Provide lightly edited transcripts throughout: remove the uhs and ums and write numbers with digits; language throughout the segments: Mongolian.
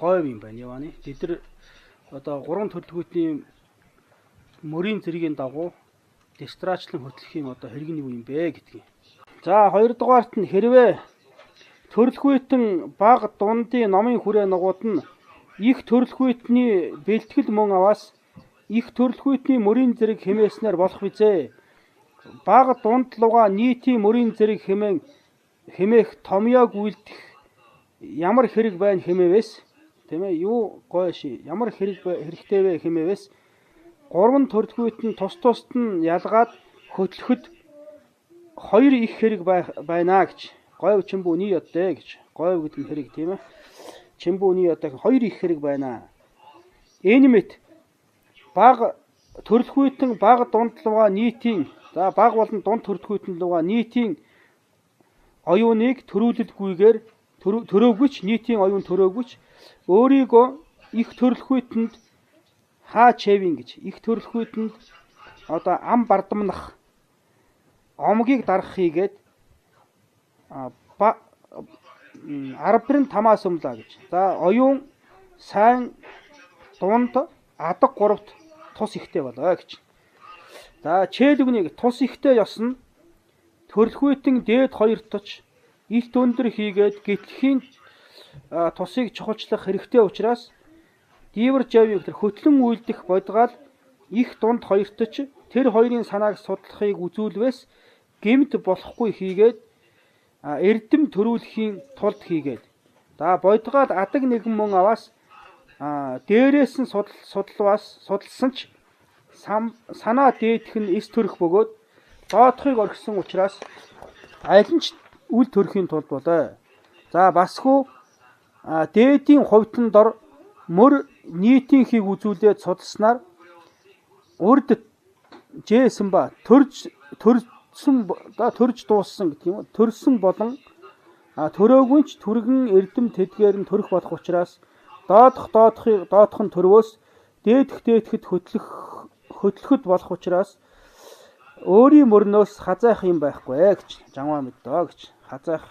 говь юм байна. Явааны. Тэд нар одоо гурван төрөлхүүтний мөрийн зэргийн дагуу дистраачлан хөтлөхийн одоо хэрэг нь юу юм бэ гэдгийг. За хоёрдугаарт нь хэрвээ төрөлхүйтэн баг дундын номын хүрээ нугууд нь их төрөлхүйтний бэлтгэл мөн аваас их төрөлхүйтний мөрийн зэрэг хэмээснээр болох бизээ. Баг дунд луга нийтийн мөрийн зэрэг хэмээн хэмээх томьёог үлдэх ямар хэрэг байна хэмээвэс тийм ээ юу гой ши ямар хэрэг хэрэгтэй вэ хэмээвэс гурван төрөлхүйт нь тус тусд нь ялгаад хөтлөхөд хоёр их хэрэг байна гэж. Говь чимбүү үний ёдтэй гэж. Говь гэдэг нь хэрэг тийм ээ. Чимбүү үний ёдтой хоёр их хэрэг байна. Энэ мэт баг төрөлхүйтэн баг дундлуга нийтийн за баг болон дунд төрөлхүйтэн луга нийтийн оюуныг төрүүлэлгүйгээр төрөөгүйч нийтийн оюун төрөөгүйч өөрийгөө их төрөлхүйтэнд хаа чэвин гэж их төрөлхүйтэнд одоо ам бардамнах омгийг дарах хийгээд арбрын тамаас өмлөө гэж. За оюун сайн дунд адаг гуравт тус ихтэй болоо гэж. За чээлгүнийг тус ихтэй ёс нь төрөлхүйтэн дээд хоёрточ илт өндөр хийгээд гэтлэхийн тусыг чухалчлах хэрэгтэй учраас дивэр жавыг тэр хөтлөн үйлдэх бодгаал их дунд хоёрточ тэр хоёрын санааг судлахыг үзүүлвэс гэмт болохгүй хийгээд эрдэм төрүүлэхийн тулд хийгээд. За бодгаал адаг нэгэн мөн аваас дээрээс нь судлаваас судалсан ч санаа дээдх нь эс төрөх бөгөөд доодохыг орхисон учраас аль нь ч үл төрөхийн тулд болоо. За басгүй дээдийн хувьтан дор мөр нийтийн хийг үзүүлээд судалснаар урд жээсэн ба төрж төрсөн да төрж дууссан гэдэг юм уу? Төрсөн болон төрөөгүй ч түргэн эрдэм тэдгээр нь төрөх болох учраас доодох доодохыг доодох нь төрвөөс дээдх дээдхэд хөтлөхөд болох учраас өөрийн мөрнөөс хазайх юм байхгүй гэж жамаа мэддөө гэж хазайх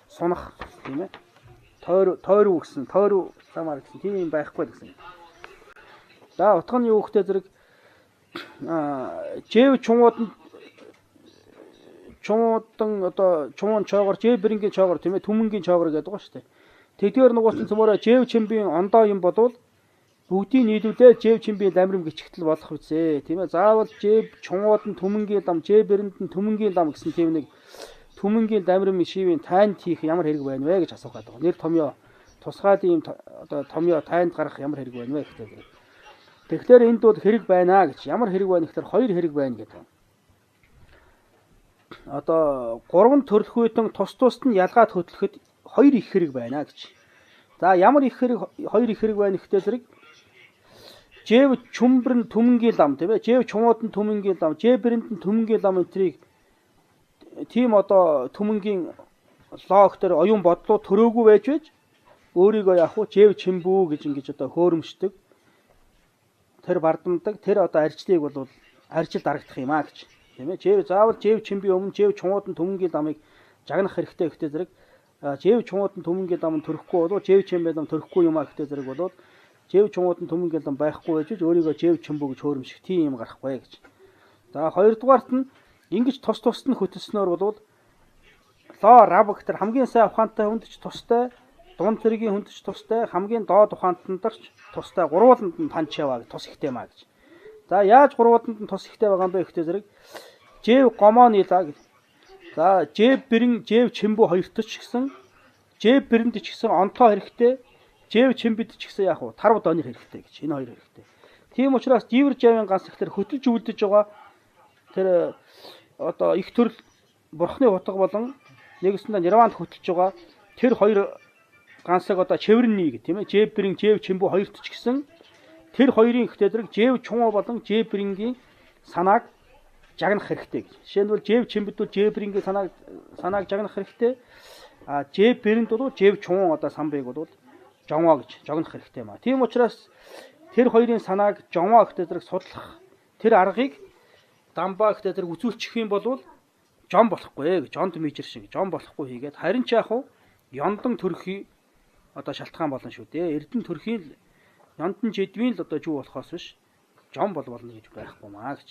сунах тийм ээ тойруу гэсэн тойруу самар гэсэн тийм юм байхгүй гэсэн. За утга нь юу гэхтэй зэрэг жээв чумууд нь чумуудан одоо чумуун чоогор жээв бэрэнгийн чоогор тийм ээ түмэнгийн чоогор гэдэг байгаа шүү дээ. Тэдгээр нугуусан цөмөрөө жээв чимбийн ондоо юм болвол бүгдийг нийлүүлээ жээв чимбийн ламрим гिचгтэл болох үсэ тийм ээ. Заавал жээв чумууд нь түмэнгийн лам, жээв бэрэнд нь түмэнгийн лам гэсэн тийм нэг түмэнгийн ламрим шивийн тайнд хийх ямар хэрэг байна вэ гэж асуух гэдэг. Нэр томьёо тусгаалын юм одоо томьёо тайнд гаргах ямар хэрэг байна вэ гэдэг. Тэгэхээр энд бол хэрэг байна гэж. Ямар хэрэг байна гэхээр хоёр хэрэг байна гэдэг. Одоо гурван төрөлхөйтөн тус тусд нь ялгаад хөтлөхөд хоёр их хэрэг байна гэж. За ямар их хэрэг хоёр их хэрэг байна гэхтэй зэрэг жээв чүмбэр нь түмэнгийн лам тийм ээ. Жээв чумууд нь түмэнгийн лам, жээв бэрэнд нь түмэнгийн лам энтрийг тийм одоо түмэнгийн логик дээр оюун бодлоо төрөөгүй байж байж өөрийгөө яг уу жээв чимбүү гэж ингэж одоо хөөрөмждөг. Тэр бардамдаг, тэр одоо арчлыг бол арчил дарагдах юм а гэж. Тийм ээ. Жээв заавал жээв чимбийн өмнө жээв чумууд нь түмэнгийн ламыг жагнах хэрэгтэй гэхдээ зэрэг жээв чумууд нь түмэнгийн лам нь төрөхгүй болов жээв чимбийн лам төрөхгүй юм а гэхдээ зэрэг болоод жээв чумууд нь түмэнгийн лам байхгүй байж өөрийгөө жээв чимбүү гэж хөөрөмжих тийм юм гарахгүй гэж. За хоёрдугаарт нь ингэж тус тусд нь хөтөлснөөр болвол лоо рав гэхтэр хамгийн сайн ухаантай хүнд ч тустай, дунд зэргийн хүнд ч тустай, хамгийн доод ухаантанд ч тустай гурвууланд нь панчава гэж тус ихтэй маа гэж. За яаж гурвууланд нь тус ихтэй байгаа юм бэ гэхтээ зэрэг жээв гомоны лаа гэж. За жээв бэрэн жээв чимбүү хоёрт ч гэсэн жээв бэрэнд ч гэсэн онтоо хэрэгтэй, жээв чимбэд ч гэсэн яг уу тарв донор хэрэгтэй гэж. Энэ хоёр хэрэгтэй. Тийм учраас дивэр жавын ганц ихлээр хөтөлж үлдэж байгаа тэр одоо их төрөл бурхны утга болон нэгсэндээ нирванд хөтөлж байгаа тэр хоёр гансаг одоо чэвэрний гэх тийм ээ. Жээв бэрэн жээв чимбүү хоёрт ч гэсэн тэр хоёрын ихтэй зэрэг жээв чумуу болон жээв бэрэнгийн санааг жагнах хэрэгтэй гэж. Жишээ нь бол жээв чимбэд бол жээв бэрэнгийн санааг жагнах хэрэгтэй. А жээв бэрэнд бол жээв чумуу одоо самбыг бол жонвоо гэж жогнох хэрэгтэй юм а. Тийм учраас тэр хоёрын санааг жонвоо ихтэй зэрэг судлах тэр аргыг дамбаа ихтэй зэрэг үзүүлчих юм бол жон болохгүй гэж жонд мижэр шиг жон болохгүй хийгээд харин ч яг уу ёндан төрхий одоо шалтгаан болно шүү дээ. Эрдэнэ төрхийн л Яндан жидвийн л одоо жүү болохоос биш жом бол болно гэж байхгүй маа гэж.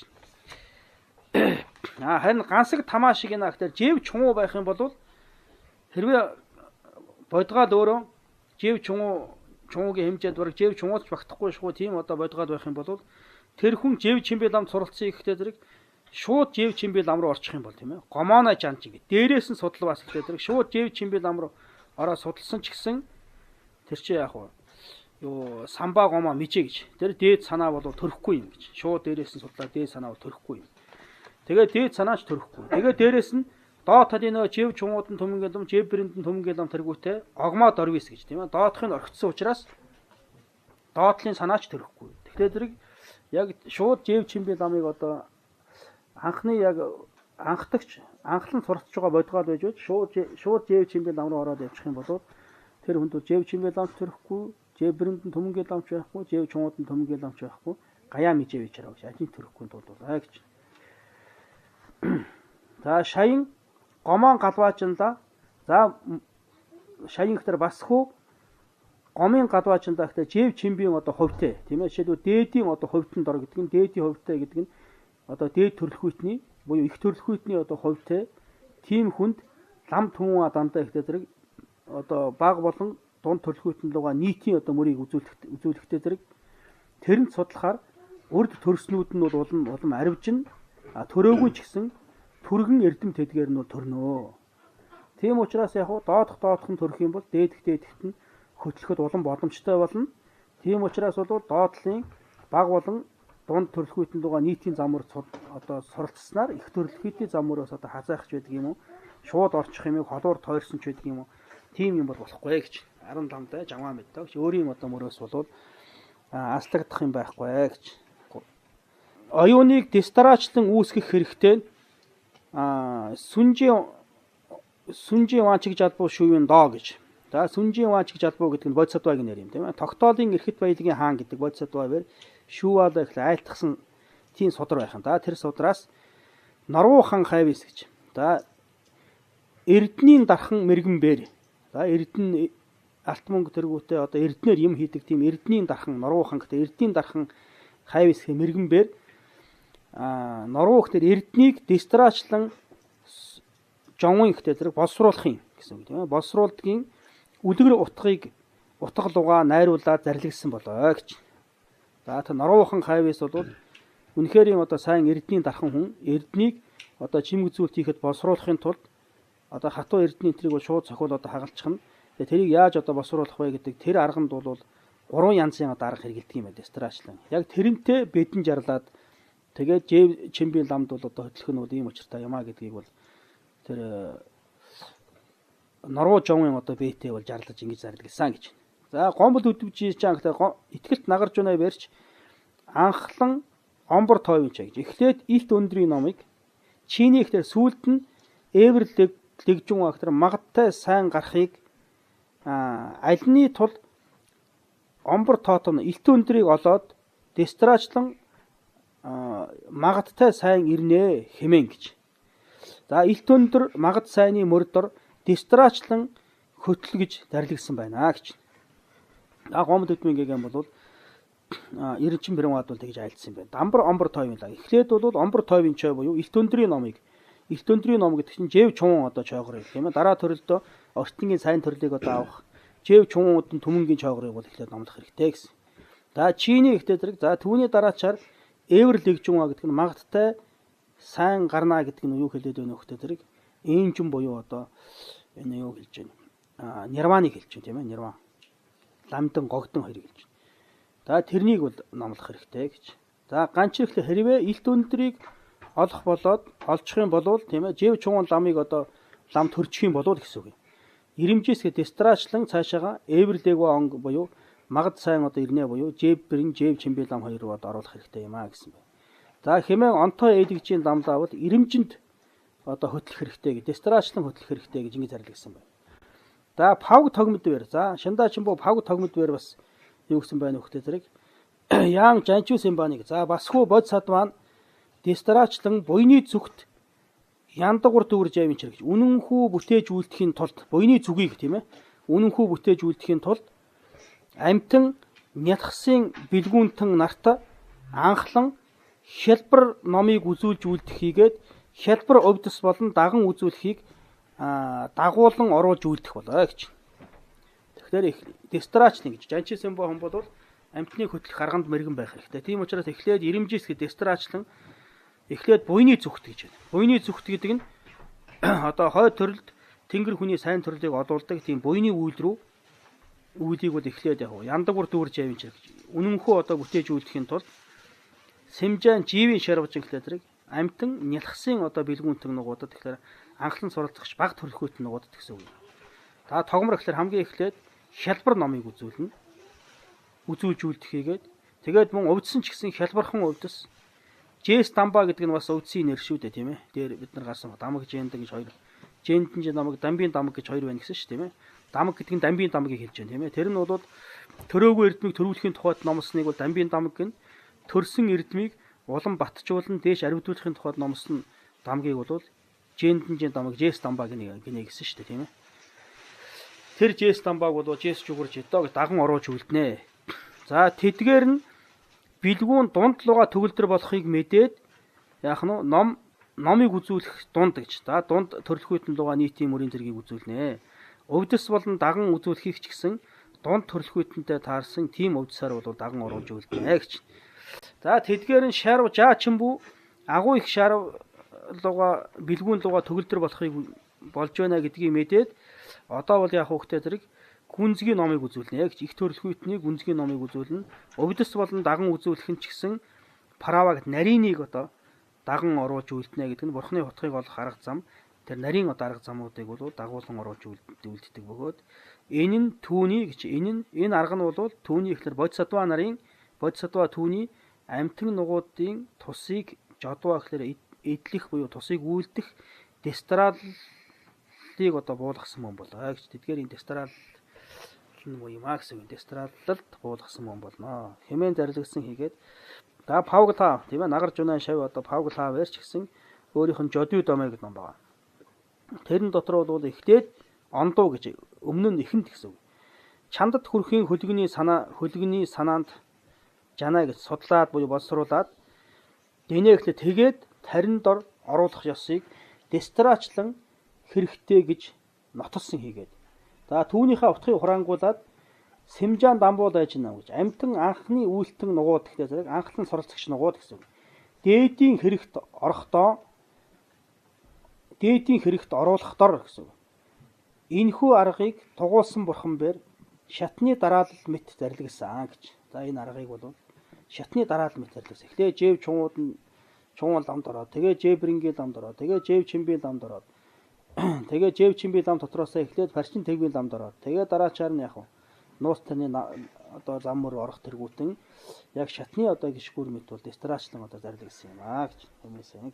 Харин гансаг тамаа шиг нэ гэхээр жив чунгуу байх юм бол хэрвээ бодгаал өөрөө жив чунгуугийн хэмжээнд бараг жив чунгууч багтахгүй шгүй тийм одоо бодгаал байх юм бол тэр хүн жив чимбэл ам суралцсан ихтэй зэрэг шууд жив чимбэл ам руу орчих юм бол тийм гомоно жан чиг дээрээс нь судлаваас ихтэй зэрэг шууд жив чимбэл ам руу ороо судалсан ч гэсэн тэр чи яах вэ? Юу самба гомоо мижээ гэж. Тэр дээд санаа бол төрөхгүй юм гэж. Шууд дээрээс нь судлаа дээд санаа бол төрөхгүй юм. Тэгээ дээд санаач төрөхгүй. Тэгээ дээрээс нь доод талын нөгөө жив чунгууд нь түмэнгэлэм, жив брэнд нь түмэнгэлэм тэргүүтээ огмоо дорвис гэж тийм. Доодох нь орхицсан учраас доотлын санаач төрөхгүй. Тэгэхээр зэрэг яг шууд жив чимбэл ламыг одоо анхны яг анхдагч анхлан суралцж байгаа бодгоол байж шууд жив чимбэл лам руу ороод явчих юм бол тэр хүнд бол жив чимбэл ламч төрөхгүй, жив брэнд нь түмэнгээл ламч байхгүй, жив чунгууд нь түмэнгээл ламч байхгүй, гаяа мижээ вечэрээ гэж ажин төрөхгүй тулдуулаа гэж. За шаян гомоон галваажинлаа. За шаян гэхтэр бас хүү гомын галваажиндаа гэхтэр жив чимбийн одоо хувьтай тийм жишээлбэл дээдийн одоо хувьтанд ор гэдэг нь дээдийн хувьтай гэдэг нь одоо дээд төрөлхүүтний буюу их төрөлхүүтний одоо хувьтай тийм хүнд лам түмэн дандаа ихтэй зэрэг одоо баг болон дунд төрөлхүүтэн луга нийтийн одоо мөрийг үзүүлэхтэй зэрэг тэрэнд судлахаар урд төрснүүд нь бол улам аривжин төрөөгүй ч гэсэн түргэн эрдэм тэдгээр нь бол төрнөө. Тийм учраас яг доодох нь төрөх юм бол дээдэх дээдэхт нь хөтлөхөд улам боломжтой болно. Тийм учраас бол доотлын баг болон дунд төрөлхүүтэн луга нийтийн замөр одоо суралцсанаар их төрөлхүүтний замөрөөс одоо хазайхч байдаг юм уу? Шууд орчих юмыг холуур тойрсон ч байдаг юм уу? Тийм юм бол болохгүй гэж. 10 ламтай жамаа мэддэг гэж өөрийн одоо мөрөөс болвол аслагдах юм байхгүй гэж. Оюуныг дистрачлан үүсгэх хэрэгтэй. Сүнжийн ванчиг жалбуу шүүвэн доо гэж. За сүнжийн ванчиг жалбуу гэдэг нь бодисадвагийн нэр юм тийм. Тогтоолын эрхэт баялагын хаан гэдэг бодисадва бэр шүүвалаа их айлтгсан тийм судар байх юм. За тэр судраас Норвуу хан хайвис гэж. За Эрдэнийн дархан мэрэгэн бэр. За Эрдэнэ алт мөнгө тэргүүтээ одоо Эрдэнээр юм хийдэг тийм Эрдэнийн дархан Норвуу хан гэдэг Эрдэнийн дархан хайвис гэх мэрэгэн бэр. Норвуу гэхтэр Эрднийг дистрачлан жонгийн гэхтэр зэрэг боловсруулах юм гэсэн үг тийм. Боловсруулдгийн үлгэр утгыг утга лугаа найруулаад зарлигдсан болоо гэж. За тэр Норвуухан хайвис бол үнэхээр юм одоо сайн Эрдэнийн дархан хүн Эрднийг одоо чимэг зүйлт хийхэд боловсруулахын тулд одоо хатуу Эрдэнийн тэрийг бол шууд цохиул одоо хагалчих нь. Тэгээ тэрийг яаж одоо боловсруулах вэ гэдэг тэр арганд бол гурван янзын одоо арга хэрэгэлдэг юм байна дистрачлан. Яг тэрнтэй бэдэн жарлаад тэгээд жив чимбийн ламд бол одоо хөтлөх нь бол ийм учиртай юм а гэдгийг бол тэр Норвуу жонгийн одоо бэтэй бол жарлаж ингэж зарлагдсан гэж. За гомбол өдөвжиж чан гэдэг итгэлт нагарж унаа барьж анхлан омбор тойвч гэж. Эхлээд илт өндрийн номыг чиний ихтер сүүлд нь эверлэг лэгжүн агтар магадтай сайн гарахыг алины тул омбор тоотон илт өндрийг олоод дистрачлан магадтай сайн ирнэ хэмээн гэж. За илт өндөр магад сайнны мөрдөр дистрачлан хөтөл гэж зарлигдсан байна гэж. За гомд өдмөн гэгэн бол Эренчин Бэрэнвад бол тэгж айлдсан юм байна. Дамбар омбор тойвын лаг. Эхлээд бол омбор тойвын чой буюу илт өндрийн номыг илт өндрийн ном гэдэг чинь жев чуун одоо чойгор юм тийм. Дараа төрөлдөө ортингийн сайн төрлийг одоо авах жев чуунууд нь түмэнгийн чойгорыг бол эхлээд номлох хэрэгтэй гэсэн. За чиний ихтэй зэрэг за түүний дараачаар эвэр лэгжүнва гэдэг нь магадтай сайн гарнаа гэдэг нь юу хэлээд байна вэ гэхтэй зэрэг энжин буюу одоо энэ юу хэлж байна? Нирваныг хэлж байна тийм нирван. Ламдан гогдон хоёрыг хэлж байна. За тэрнийг бол номлох хэрэгтэй гэж. За ганчирхлээ хэрвээ илт өндрийг олох болоод олчих юм бол тийм жив чугуун ламыг одоо лам төрчих юм болов гэсэн үг юм. Ирэмжээсгээ дистрачлан цаашаага эверлэгва онг буюу магад сайн одоо ирнэ буюу жев бэрэн жев чимбэл лам хоёр руу одоо оруулах хэрэгтэй юм а гэсэн байна. За хэмээн онтой эдэгчийн ламлаа бол ирэмжинд одоо хөтлөх хэрэгтэй гэж дистрачлан хөтлөх хэрэгтэй гэж ингэж зарлагдсан байна. За павг тогмод бэр. За шандаа чимбо павг тогмод бэр бас юу гэсэн байна вэ зэрэг яан жанчуу симбаныг за басхуу бод садван дистрачлан буйны зүгт яндагур дүүрж авин чир гэж үнэнхүү бүтээж үлдэхийн тулд буйны зүгийг тийм үнэнхүү бүтээж үлдэхийн тулд амьтан нялхсын бэлгүүнтэн нарт анхлан хялбар номыг үзүүлж үлдэх хийгээд хялбар өвдөс болон даган үзүүлэхийг дагуулan оруулж үлдэх болоо гэж. Тэгэхээр дестрачлан гэж. Жанчи Сэмбо хон бол амьтны хөтлөх арганд мэрэгэн байх хэрэгтэй. Тийм учраас эхлээд ирэмжис гэж дестрачлан эхлээд буйны зүгт гэж байна. Буйны зүгт гэдэг нь одоо хойд төрөлд тэнгэр хүний сайн төрлийг олуулдаг тийм буйны үйл рүү үйлийг бол эхлээд яг яндаг бүр дүүрж явын чиг. Үнэнхүү одоо бүтээж үлдэхин тулд Сэмжаан живийн шарвжин гэхлээр зэрэг амьтан нялхсын одоо бэлгүүнтэн нугуудад тэгэхээр анхлан суралцагч баг төрөлхөйтэн нугуудад гэсэн үг. За тогмор гэхлээр хамгийн эхлээд хялбар номыг үзүүлнэ. Үзүүлж үлдэх хийгээд тэгээд мөн өвдсөн ч гэсэн хялбархан өвдөс. Жэс дамба гэдэг нь бас өвдсийн нэр шүү дээ, тийм ээ. Дээр бид нар гарсан дамаг жэндэн гэж хоёр. Жэндэн намаг, дамбийн дамаг гэж хоёр байна гэсэн шүү, тийм ээ. Дамаг гэдэг нь дамбийн дамгийг хэлж байна, тийм ээ. Тэр нь бол төрөөгүй эрдмийг төрүүлэхийн тухайд номсныг бол дамбийн дамаг гэнэ. Төрсөн эрдмийг улам батжуулан дээш аривдуулахын тухайд номсон дамгийг бол жэндэн дамаг, жэс дамба гэнэ гэсэн шүү дээ, тийм ээ. Тэр жэс дамбаг бол жэс жугурж эдоо гэж даган оруулж үлднэ. За тэдгээр нь бэлгүүн дунд луга төгөлдөр болохыг мэдээд яах нь номыг үзүүлэх дунд гэж. За дунд төрөлхөйтөн луга нийтийн мөрийн зэргийг үзүүлнэ. Өвдөс болон даган үзүүлэхийг ч гэсэн дунд төрөлхөйтөнтэй таарсан тийм өвдөсөөр бол даган оруулж үлднэ гэж. За тэдгээр нь шарв жаачимбүү агуу их шарв луга бэлгүүн луга төгөлдөр болохыг болж байна гэдгийг мэдээд одоо бол яах вэ зэрэг гүнзгий номыг үзүүлнэ гэж. Их төрөлхөйтний гүнзгий номыг үзүүлнэ. Өвдөс болон даган үзүүлэх нь ч гэсэн параваг нарийныг одоо даган оруулж үлднэ гэдэг нь бурхны утгыг олох арга зам. Тэр нарийн одоо арга замуудыг бол дагуулan оруулж үлддэг бөгөөд энэ нь түүний гэж энэ нь энэ арга нь бол түүний ихлээр бодисадва нарын бодисадва түүний амьтан нугуудын тусыг жодваа гэхлээр эдлэх буюу тусыг үйлдэх дестраллыг одоо буулгасан мөн болоо гэж. Тэдгээр энэ дестрал нь муу юм а гэсэн үг. Дестраллалд буулгасан мөн болно. Хэмээн зарлигдсан хийгээд за Пауглаа тийм ээ нагар жунаа шав одоо Пауглаа верч гэсэн өөрийнх нь жодви домой гэдэг ном байгаа. Тэрэн дотор бол эхлээд ондуу гэж өмнө нь ихэнд гэсэн үг. Чандад хүрхийн хөлгөний санаа хөлгөний санаанд жанаа гэж судлаад буюу боловсруулад дэнэ гэхлээр тэгээд тарин дор оруулах ёсыг дестрачлан хэрэгтэй гэж нотолсон хийгээд. За түүнийхээ утгыг хураангуулад Сэмжаан дамбуул айж нам гэж амьтан анхны үйлтэн нугууд гэхлээр зэрэг анхлан суралцагч нугууд гэсэн үг. Дээдийн хэрэгт орохдоо дээдийн хэрэгт оруулах дор гэсэн үг. Энэхүү аргыг тугуулсан бурхан бэр шатны дараалал мэт зарлигсан гэж. За энэ аргыг бол шатны дараалал мэт зарлигсан. Эхлээ жээв чунгууд нь чунгуул ламд ороод, тэгээ жээбрингийн ламд ороод, тэгээ жээв чимбийн ламд ороод, тэгээ жээв чимбийн лам дотроосоо эхлээд парчин тэгвийн ламд ороод, тэгээ дараачаар нь яг нууц таны одоо зам мөр орох тэргүүтэн яг шатны одоо гიშгүүр мэт бол дестрачлан одоо зарлигсан юм аа гэж хүмүүсээ.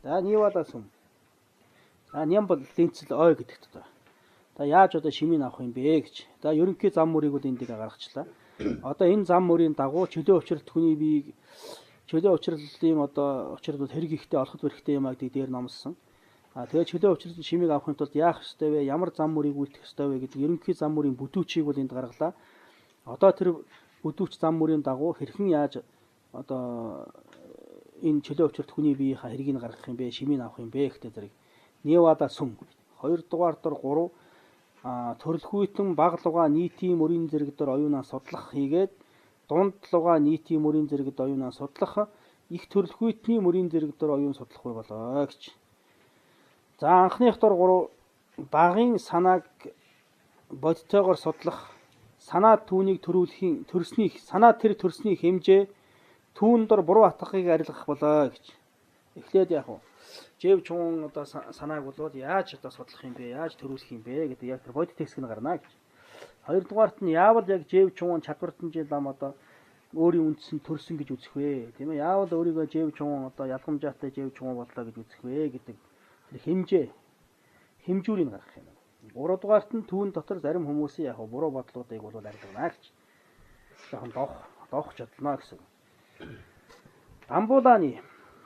За нивалаас юм. За ням бол линцэл ой гэдэгт одоо. За яаж одоо шимийг авах юм бэ гэж. За ерөнхий зам мөрийг бол эндийг гаргачлаа. Одоо энэ зам мөрийн дагуу чөлөө учралт хүний биеийг чөлөө учралын одоо учрал бол хэрэг ихтэй олоход хэрэгтэй юм а гэдгийг дээр номлосон. А тэгээ чөлөө учралын шимийг авахын тулд яах ёстой вэ? Ямар зам мөрийг үлдэх ёстой вэ гэдэг ерөнхий зам мөрийн бүдүүчийг бол энд гаргалаа. Одоо тэр бүдүүч зам мөрийн дагуу хэрхэн яаж одоо энэ чөлөө учралт хүний биеийнхаа хэргийг гаргах юм бэ? Шимийг авах юм бэ гэхдээ зэрэг Невада сүм 2 дугаар дор 3 төрөлхүйтэн баг луга нийтийн мөрийн зэрэг дор оюунаа судлах хийгээд дунд луга нийтийн мөрийн зэрэгд оюунаа судлах их төрөлхүйтний мөрийн зэрэг дор оюун судлах болоо гэж. За анхных дор 3 багын санааг бодтойгоор судлах санаа түүнийг төрүүлэхийн төрсний санаа тэр төрсний хэмжээ түүн дор буруу атгахыг арилгах болоо гэж. Эхлээд яг уу жээв чуун одоо санааг болвол яаж одоо судлах юм бэ? Яаж төрүүлэх юм бэ гэдэг яг тэр бодит хэсэг нь гарна гэж. Хоёрдугаарт нь яавал яг жээв чуун чадвартан жил лам одоо өөрийн үндсэн төрсөн гэж үзэх вэ? Тийм ээ. Яавал өөрийгөө жээв чуун одоо ялгамжаатай жээв чуун боллоо гэж үзэх вэ гэдэг тэр хэмжээ хэмжүүрийг гаргах юм. Гуравдугаарт нь түүн дотор зарим хүмүүсийн яг буруу бодлуудыг бол арилгана гэж. Жохон доох чадлаа гэсэн. Дамбуулааны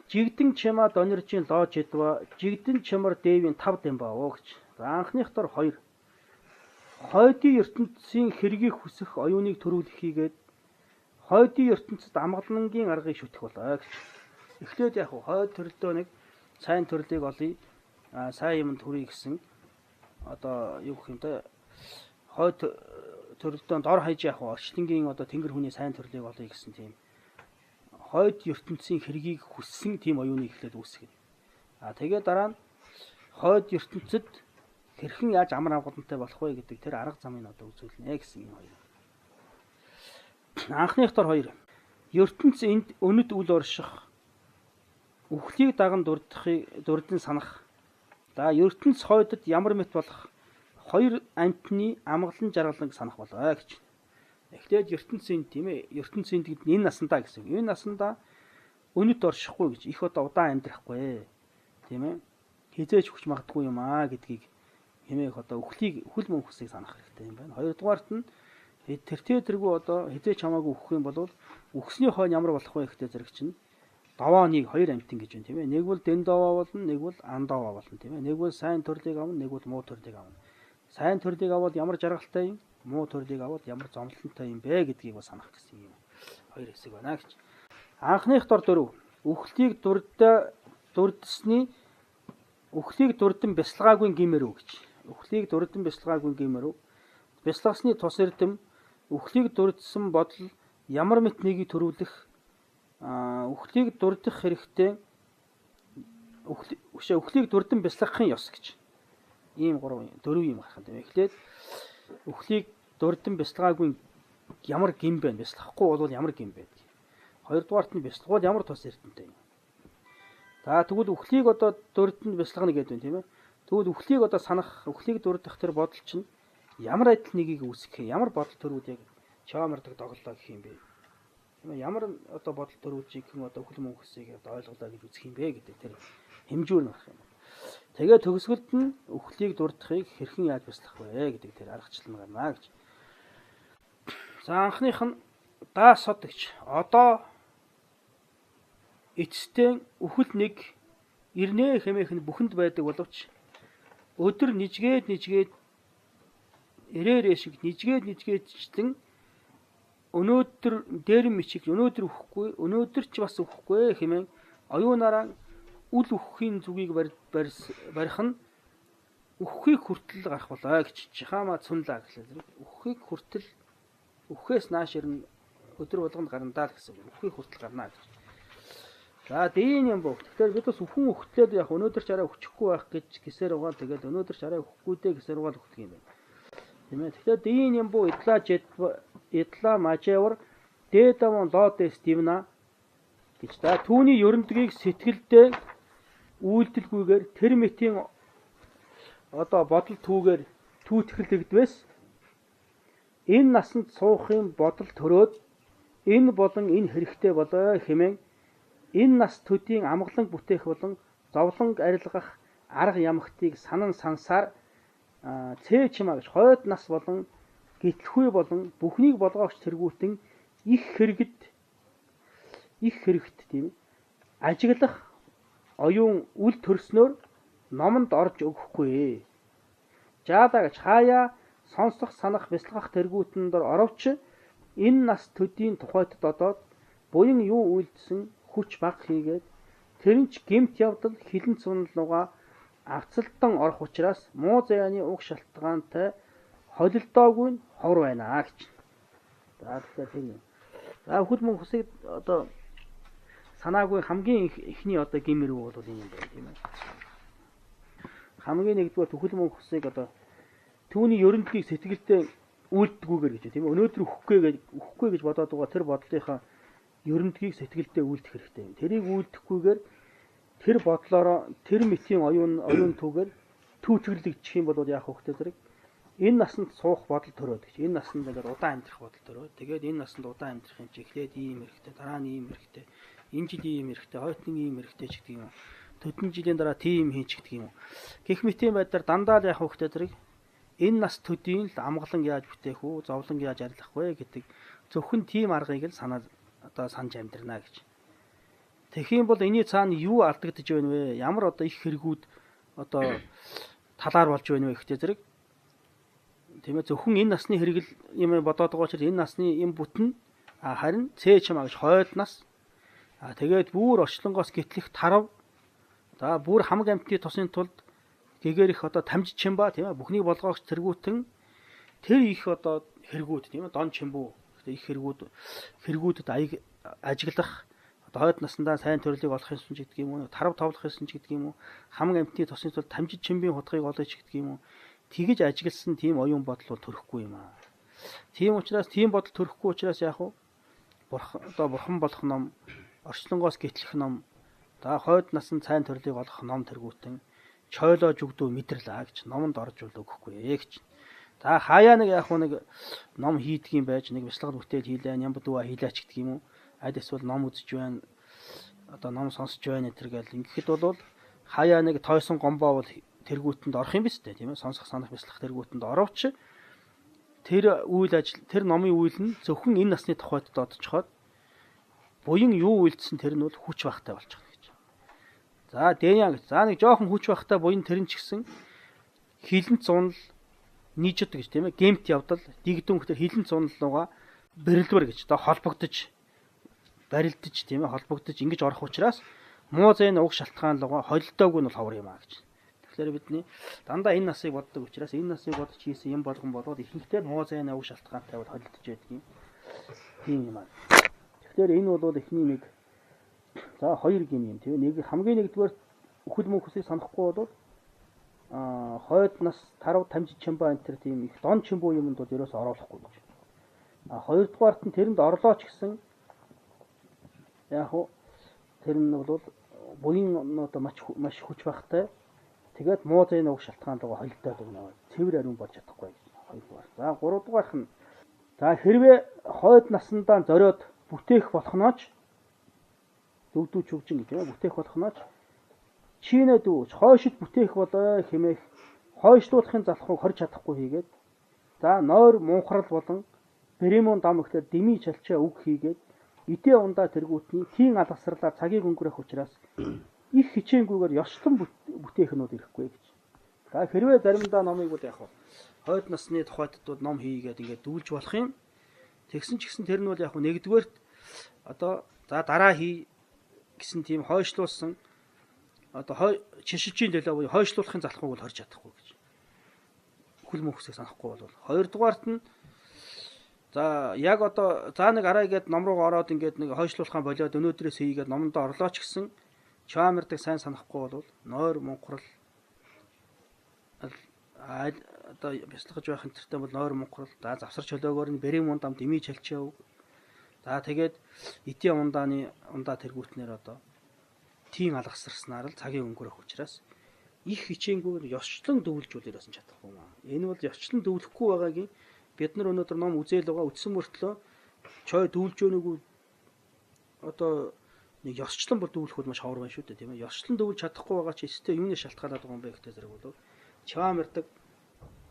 жигдэн чимаа дониржийн лож эдва жигдэн чимар дээвийн 5 дэмбаа гэж. За анхных дор 2. Хойдын ертөнцийн хэргийг хүсэх оюуныг төрүүлэх хийгээд хойдын ертөнцид амгалангийн аргыг шүтэх болоо гэж. Эхлээд яг хойд төрлөө нэг сайн төрлийг олъё, сайн юмд хүрье гэсэн одоо юу гэх юм те, хойд төрлөө дор хаяж яг орчлонгийн одоо тэнгэр хүний сайн төрлийг олъё гэсэн тийм хойд ертөнцийн хэргийг хүссэн тийм оюуныг эхлээд үүсгэнэ. А тэгээ дараа нь хойд ертөнцид хэрхэн яаж амар амгалантай болох вэ гэдэг тэр арга замыг одоо үзүүлнэ гэсэн юм хоёр. Анхных дор хоёр. Ертөнц энд өнөд үл орших, үхлийг даган дурдахыг дурдан санах. За ертөнц хойдод ямар мэт болох хоёр амьтны амгалан жаргаланг санах болоо гэж. Эхлээд ертөнц энд тийм ээ, ертөнц энд гэдэг нь энэ насандаа гэсэн. Энэ насандаа өнөд оршихгүй гэж, их одоо удаан амьдрахгүй тийм ээ. Хизээч хүч магадгүй юм аа гэдгийг хэмээх одоо үхлийг үхэл мөн хүсийг санах хэрэгтэй юм байна. Хоёрдугаарт нь тэртээ тэргүй одоо хизээч хамаагүй үхэх юм бол үхсний хойно ямар болох вэ гэхдээ зэрэг чинь даваа нэг хоёр амьтан гэж байна тийм ээ. Нэг бол дэн даваа болно, нэг бол ан даваа болно тийм ээ. Нэг бол сайн төрлийг авна, нэг бол муу төрлийг авна. Сайн төрлийг авал ямар жаргалтай юм, муу төрлийг авал ямар зомлонтой юм бэ гэдгийг бас санах гэсэн юм. Хоёр хэсэг байна гэж. Анхных дор дөрөв. Үхлийг дурдсны үхлийг дурдан бясалгаагүй гимээр үү гэж. Үхлийг дурдан бясалгаагүй гимээр үү. Бясалгасны тус эрдэм үхлийг дурдсан бодол ямар мэт нэгийг төрүүлэх, үхлийг дурдах хэрэгтэй, үхлийг дурдан бясалгахын ёс гэж. Ийм дөрөв юм гарах юм тийм. Эхлээд үхлийг дурдан бясалгаагүй ямар гим бэ? Бясалгахгүй бол ямар гим бэ? Хоёрдугаарт нь бясалгуул ямар тус эрдэмтэй юм. За тэгвэл үхлийг одоо дурдан бясалгана гэдэг юм тийм ээ. Тэгвэл үхлийг одоо санах, үхлийг дурдах тэр бодол чинь ямар адил нэгийг үүсгэх, ямар бодол төрүүд яг чаамардаг доголлоо гэх юм бэ? Тийм ээ, ямар одоо бодол төрүүлж гэх юм одоо үхэл мөнхөсийг одоо ойлголоо гэж үзэх юм бэ гэдэг тэр хэмжүүр нь гарах юм. Тэгээ төгсгөлд нь үхлийг дурдахыг хэрхэн яаж бяцлах вэ гэдэг тэр аргачлал нь гарна гэж. За анхных нь даа сод гэж. Одоо эцэстэн үхэл нэг ирнэ хэмээх нь бүхэнд байдаг боловч өдөр нижгээд ирээрээ шиг нижгээд члэн өнөөдөр дээрэм мичиг өнөөдөр үхэхгүй, өнөөдөр ч бас үхэхгүй хэмээн оюунаараа үл үхэхийн зүгийг барих нь үхэхийг хүртэл гарах болоо гэж. Чихаама цүнлаа гэхлээр үхэхийг хүртэл үхэхээс нааш ирнэ, өдөр болгонд гарна даа л гэсэн. Үхэхийг хүртэл гарна гэж. За дийн юм боо. Тэгэхээр бид бас үхэн үхтлээд яг өнөөдөр ч арай үхчихгүй байх гэж гисээр угаал тэгэл өнөөдөр ч арай үхэхгүй дээ гисээр угаал үхдэг юм байна. Тийм ээ. Тэгэхээр дийн юм боо идлаа мажевар дээдаван лодес дивна гэж. За түүний ерөндгийг сэтгэлдээ үйлдэлгүйгээр тэр мэтийн одоо бодол түүгээр түүтгэлэгдвэс энэ насанд суухын бодол төрөөд энэ болон энэ хэрэгтэй болоо хэмээн энэ нас төдийн амгаланг бүтээх болон зовлонг арилгах арга ямагтыг санан сансаар цээ чимаа гэж хойд нас болон гитлэхүй болон бүхнийг болгоогч тэргүүтэн их хэрэгт тийм ажиглах оюун үл төрснөөр номонд орж өгөхгүй. Жаалаа гэж хаяа сонсох санах бясалгах тэргүүтэн дор оровч энэ нас төдийн тухайд додоод буян юу үйлдсэн хүч баг хийгээд тэр нь ч гэмт явдал хилэн цунал авцалдан орох учраас муу заяаны уг шалтгаантай холилдоогүй нь ховор байна гэж. За тэгэхээр тэр юм. За үхэл мөн хүсийг одоо санаагүй хамгийн эхний одоо гимэрүү бол энэ юм байна тийм ээ. Хамгийн нэгдүгээр үхэл мөн хүсийг одоо түүний ерөнхийг сэтгэлдээ үйлдэггүйгээр гэж тийм ээ. Өнөөдөр үхэхгүй гэж бодоод байгаа тэр бодлынхаа ерөндгийг сэтгэлдээ үйлдэх хэрэгтэй юм. Тэрийг үйлдэхгүйгээр тэр бодлоороо тэр мэтийн оюун түүгээр түүтгэрлэгдчих юм бол яах вэ зэрэг энэ насанд суух бодол төрөөд гэж. Энэ насанд ингээд удаан амьдрах бодол төрөөд. Тэгээд энэ насанд удаан амьдрах юм чи эхлээд ийм хэрэгтэй, дараа нь ийм хэрэгтэй, энэ жил ийм хэрэгтэй, хойтны ийм хэрэгтэй ч гэдэг юм уу. Төдөн жилийн дараа тийм хийч гэдэг юм уу. Гэх мэтийн байдлаар дандаа л яах вэ зэрэг энэ нас төдийн л амгалан яаж бүтээх үү, зовлон яаж арилгах вэ гэдэг зөвхөн тийм аргыг л санаа одоо санаж амьдрна гэж. Тэгэх юм бол энэний цаана юу алдагдж байна вэ? Ямар одоо их хэрэгүүд одоо талаар болж байна вэ гэхдээ зэрэг Тийм ээ, зөвхөн энэ насны хэрэгэл юм бодоод байгаа учраас энэ насны юм бүтнэ. А харин цээ чамаа гэж хойд нас. А тэгээд бүр орчлонгоос гитлэх тарав. За бүр хамаг амьтны тусын тулд гэгэрх одоо тамжид чимба, тийм ээ, бүхнийг болгоогч тэргүүтэн тэр их одоо хэрэгүүд, тийм ээ, дон чимбүү. Их хэрэгүүдэд аяг ажиглах одоо хойд насандаа сайн төрлийг олох юмсан ч гэдэг юм уу, тарав товлох юмсан ч гэдэг юм уу, хамаг амьтны тусын тулд тамжид чимбийн хутгийг олъё ч гэдэг юм уу. Тэгэж ажигласан тийм оюун бодол бол төрөхгүй юм аа. Тийм учраас тийм бодол төрөхгүй учраас яах вэ? Бурхан одоо бурхан болох ном, орчлонгоос гитлэх ном, за хойд насан сайн төрлийг олох ном тэргүүтэн чойлоо жүгдүү мэдэрлээ гэж номонд орж үл өгөхгүй ээ гэж. За хаяа нэг яах вэ, нэг ном хийдэг юм байж, нэг бяцлал бүтээл хийлээ, нямб дүүа хийлээ ч гэдэг юм уу. Аль эсвэл ном үзэж байна, одоо ном сонсож байна энэ төр гэл. Ингэхэд бол хаяа нэг тойсон гомбоо бол тэргүүтэнд орох юм биз дээ, тийм ээ. Сонсох, санах, бяцлах тэргүүтэнд оровч тэр үйл ажил, тэр номын үйл нь зөвхөн энэ насны тухайд додчиход буян юу үйлдсэн тэр нь бол хүч бахтай болчихно гэж. За Дэян гэж. За нэг жоохон хүч бахтай буян тэр нь ч гэсэн хилэнц зунал нийжид гэж, тийм ээ. Гэмт явдал, дигдэн хөлтөр хилэнц зунал руугаа бэрэлбэр гэж одоо холбогдож барилдаж, тийм ээ, холбогдож ингэж орох учраас муу зэн уг шалтгаан руугаа холилдоогүй нь бол ховор юм а гэж. Тэгэхээр бидний дандаа энэ насыг боддог учраас энэ насыг бодож хийсэн юм болгон болоод ихэнхдээ муу зэн уг шалтгаантай бол холилдож байдаг юм. Тийм юм аа. Тэгэхээр энэ бол эхний нэг, за хоёр гин юм, тийм ээ. Нэг хамгийн нэгдүгээр үхэл мөнхөсийг санахгүй бол хойд нас тарав тамжид чимба энэ төр тийм их дон чимбүү юмд бол ерөөс оруулахгүй гэж. А хоёрдугаарт нь тэрэнд орлоо ч гэсэн яг уу тэр нь бол буян одоо маш хүч бахтай. Тэгээд муу зэн уг шалтгаан руу холилдоод өгнө. Цэвэр ариун болж чадахгүй гэж хоёрдугаар. За гуравдугаарх нь за хэрвээ хойд насандаа зориод бүтээх болохнооч дөвдүү чүгжин гэж, бүтээх болохнооч чинэ дүү хойшид бүтээх болоо хэмээх хойшлуулахын залхууг хорж чадахгүй хийгээд, за нойр мунхрал болон бремон дам ихлээр дэмий чалчаа үг хийгээд идэ ундаа тэргүүтний тийм алгасрлаар цагийг өнгөрөх учраас их хичээнгүйгээр ёслон бүтээх нь бол ирэхгүй гэж. За хэрвээ заримдаа номыг бол яг хойд насны тухайд бол ном хийгээд ингээд дүүлж болох юм. Тэгсэн ч гэсэн тэр нь бол яг нэгдүгээрт одоо за дараа хий гэсэн тийм хойшлуулсан одоо чишилжийн төлөө буюу хойшлуулахын залхууг бол хорж чадахгүй гэж. Үхэл мөнхөсийг санахгүй бол. Хоёрдугаарт нь за яг одоо за нэг арай гээд ном руу ороод ингээд нэг хойшлуулахаа болиод өнөөдрөөс хийгээд номондоо орлоо ч гэсэн чаамардаг сайн санахгүй бол нойр мунхрал одоо бяцлагж байх энтертэй бол нойр мунхрал, за завсар чөлөөгөөр нь бэрийн мунд ам дэмий чалчаа үг. За тэгээд эдийн ундааны ундаа тэргүүтнэр одоо тийм алгасарснаар л цагийн өнгөрөх учраас их хичээнгүйгээр ёсчлон дөвлжүүл ерөөсөн чадахгүй маа. Энэ бол ёсчлон дөвлөхгүй байгаагийн бид нар өнөөдөр ном үзээл байгаа, үтсэн мөртлөө чой дөвлжөөнийгөө одоо нэг ёсчлон бол дөвлөх бол маш ховор байна шүү дээ, тийм ээ. Ёсчлон дөвлж чадахгүй байгаа чи эцэстээ юуны шалтгаалаад байгаа юм бэ гэдэг зэрэг бол чаамардаг